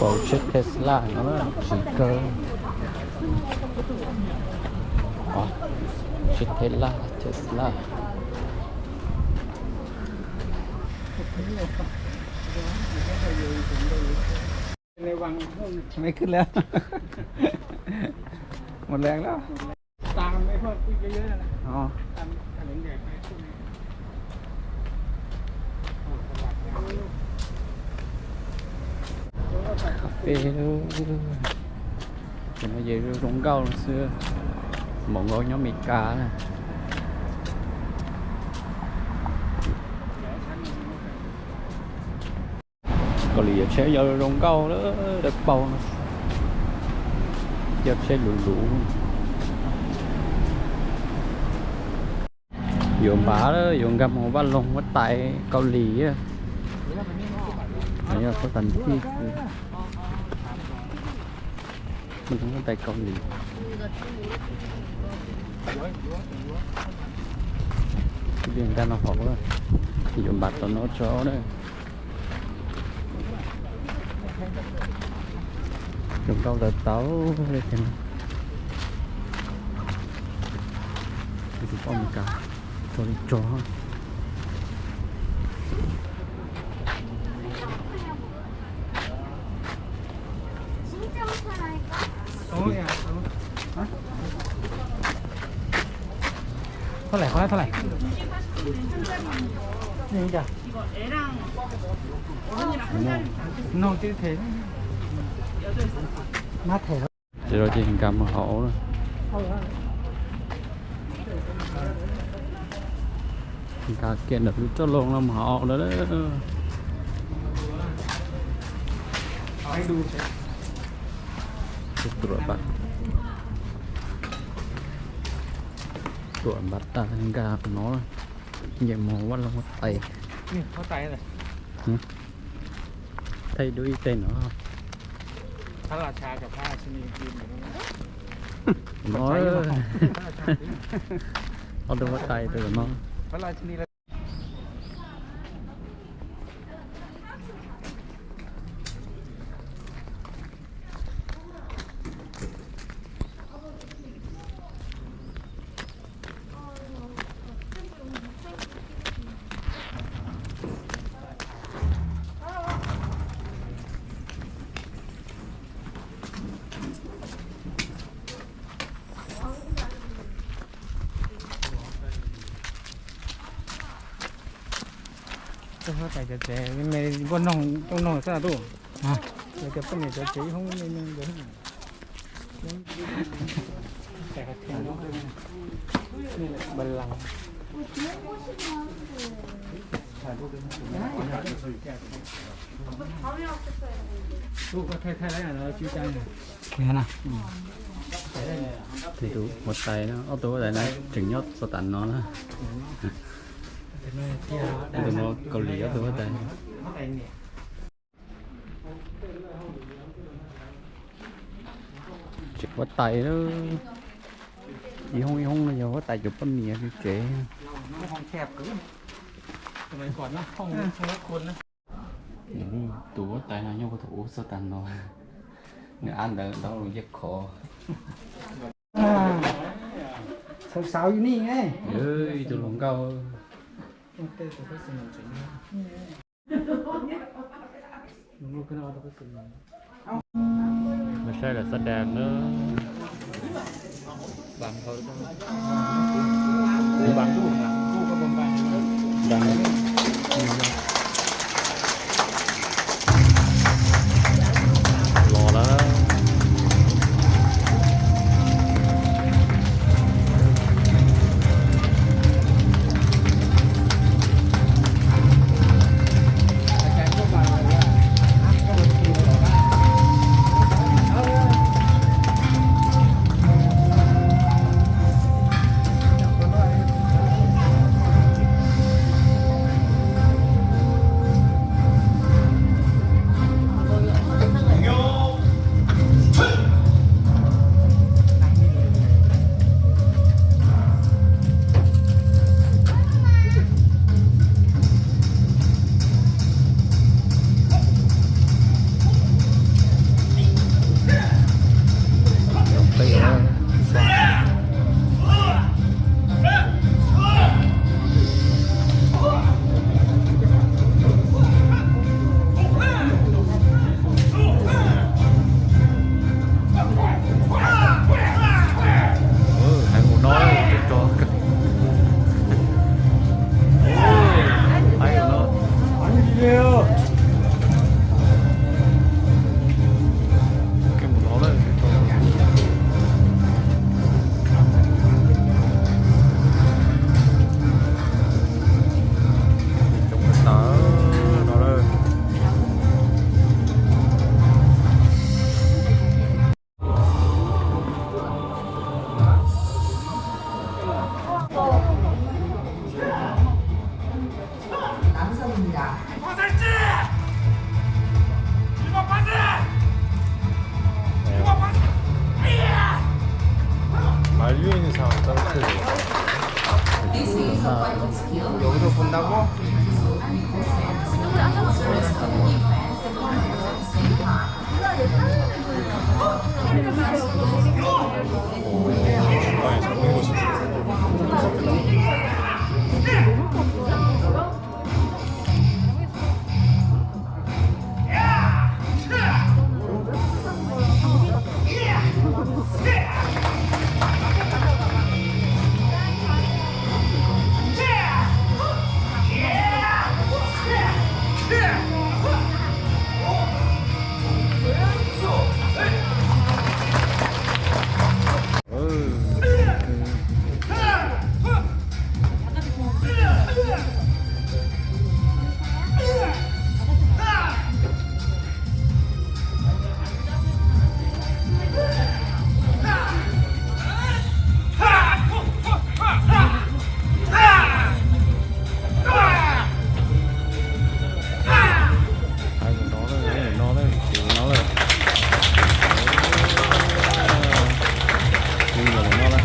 Kaum tsheb Tesla no na, tsis kawg. Tsheb Tesla, Tesla. Mej khwb lawm. Mus lees lawm. Cov no ces zoo nkauj xwb, npaum nkaus nyob Amelikas na. Kaus Lim yog tsheb yog zoo nkauj lawm, dawb paug no, yog tsheb luv luv. Yuav npav, yuav nkag mus vaj loog huab tais Kaus Lim. Yog txhob tas tij, vaj loog huab tais Kaus Lim. Nkag no hauv, yuav npav tom no tso na. Zoo nkauj tau tau li tiag. Tus poj Amelikas tso li tso. Tab lais, tab lais. Ces rau ces nkag mus hauv na. Nkag kiag ntawm lub txoj loo no mus hauv lawm. Tuam npav, tuam npav tas nkag no, nce mus vaj loog huab tais. Thaij dua ib teg no. No, ob tug huab tais tus no. Huab tais cov tsev, me npua noog coj noog xwb na tub. Cov poj niam cov tsev ib hoob me me ntawd. Tus huab tais no, ob tug huab tais no tseem nyob txog tas no na. Ob tug no Kaus Lim ob tug huab tais. Tsev huab tais, ib hoob ib hoob no yog huab tais cov poj niam tsev. Tus huab tais no nyob puag thaum ub txog tas no, nws ab ntawd ntaub los yeej khov. Ib tug hluas nkauj. Mus saib lawv xab das na. Los lawm. Yuav ua rau puas ntau koj. Hais ntawm no na, hais ntawm no na, hais ntawm no na. Hais ntawm no na.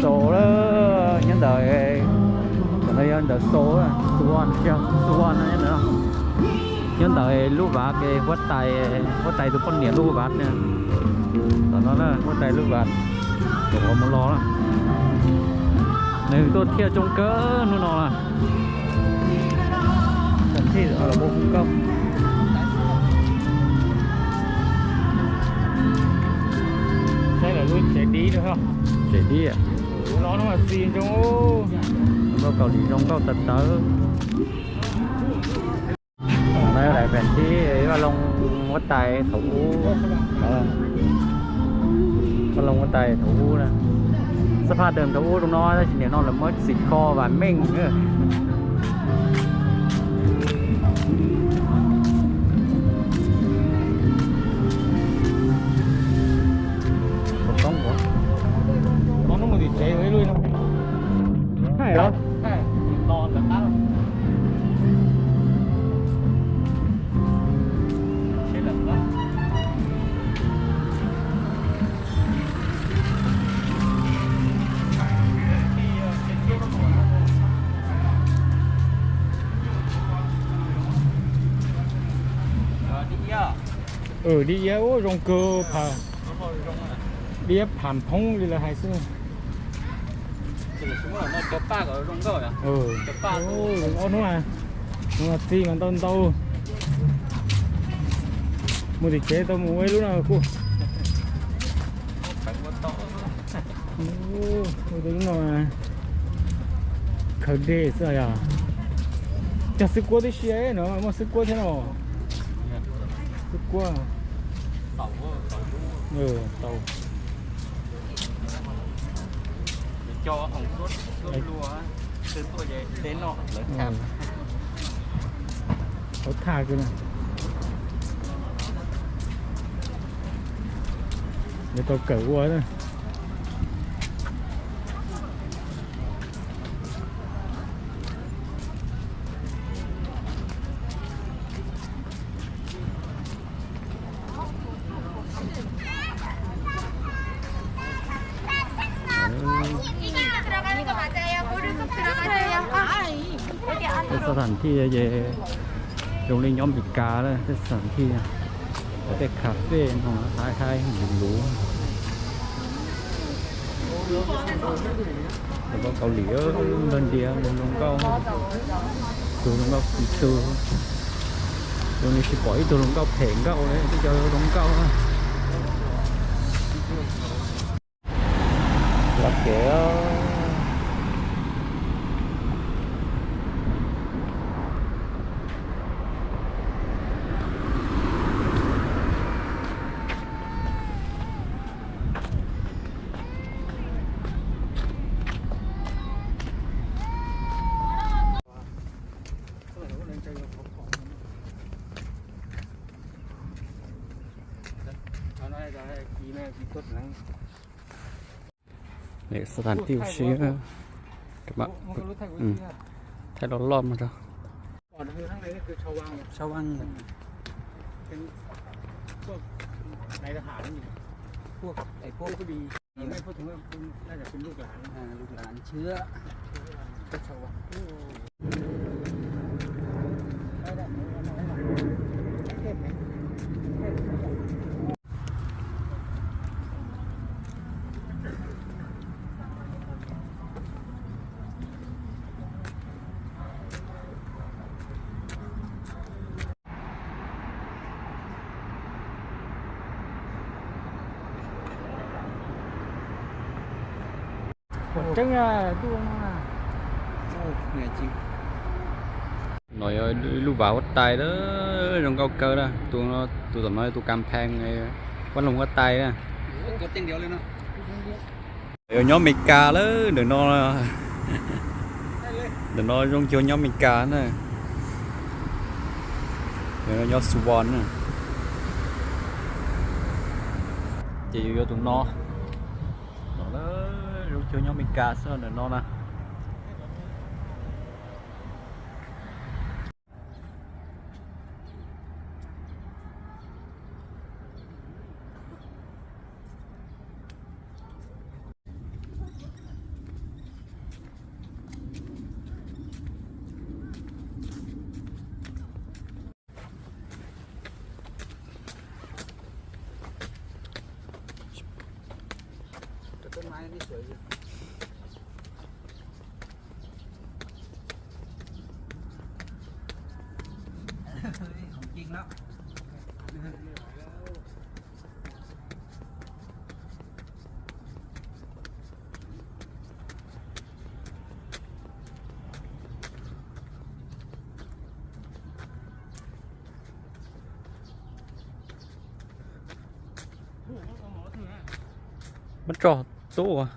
Xaus, nyob ntawm, ntawm no yog ntawm Xaus, Xua, Xua no nyob ntawm, nyob ntawm lub vaj ke huab tais, huab tais tus poj niam lub vaj na. Tom no na huab tais lub vaj, tus uas mus los na. Nws tuaj thiaj coob kawg hnub no na. Tsev dib, tsev dib, tsev dib. Los no mas txi zoo, nkauj Kaus Lim zoo nkauj tawv tawv. No yog daim pem tib vaj loog huab tais thaum ub, vaj loog huab tais thaum ub na. Xab phaj dawm thaum ub zoo no tab sis nim no lawv muab txiv kho vam meej. Thaij los. Dib iab ua zoo kawg, dib iab pham phoob li lawv hais xwb. Ob hnub, hnub no txi mas ntau ntau. Mus tim tsev tau mus ua ib lub no kuj. Ua tus lub no khaws dej xwb yog. Cog xwb kuab tib si no, muaj xwb kuab thiab no. Xwb kuab. Tau. Lawv thaj kawg na. Lawv tau kawm ua na. Tej xab tham thij ces zoo li nyob Amelikas lawm, tej xab tham thij, tej cà phê no haib haib luv luv. Cov Kaus Lim, npawg ntiav zoo nkauj, tus zoo nkauj tsis tug, zoo li tsis pom ib tug hluas nkauj phem nkauj li, twb cov zoo nkauj. Los kev. Xab tham thij ua si, thaij loj loj mas rau. Tus no yog ib lub vaj huab tais lawm, zoo nkauj kawg na. Tus, tus tom no tus kas phees, huab loog huab tais na. Yog nyob Amelikas lawm ntawm no. Ntawm no zoo cuag nyob Amelikas na. Ntawm no nyob Suwon na. Ces yuav yuav tus no. Zoo cuag nyob Amelikas xwb ntawm no na. Muab tso tub.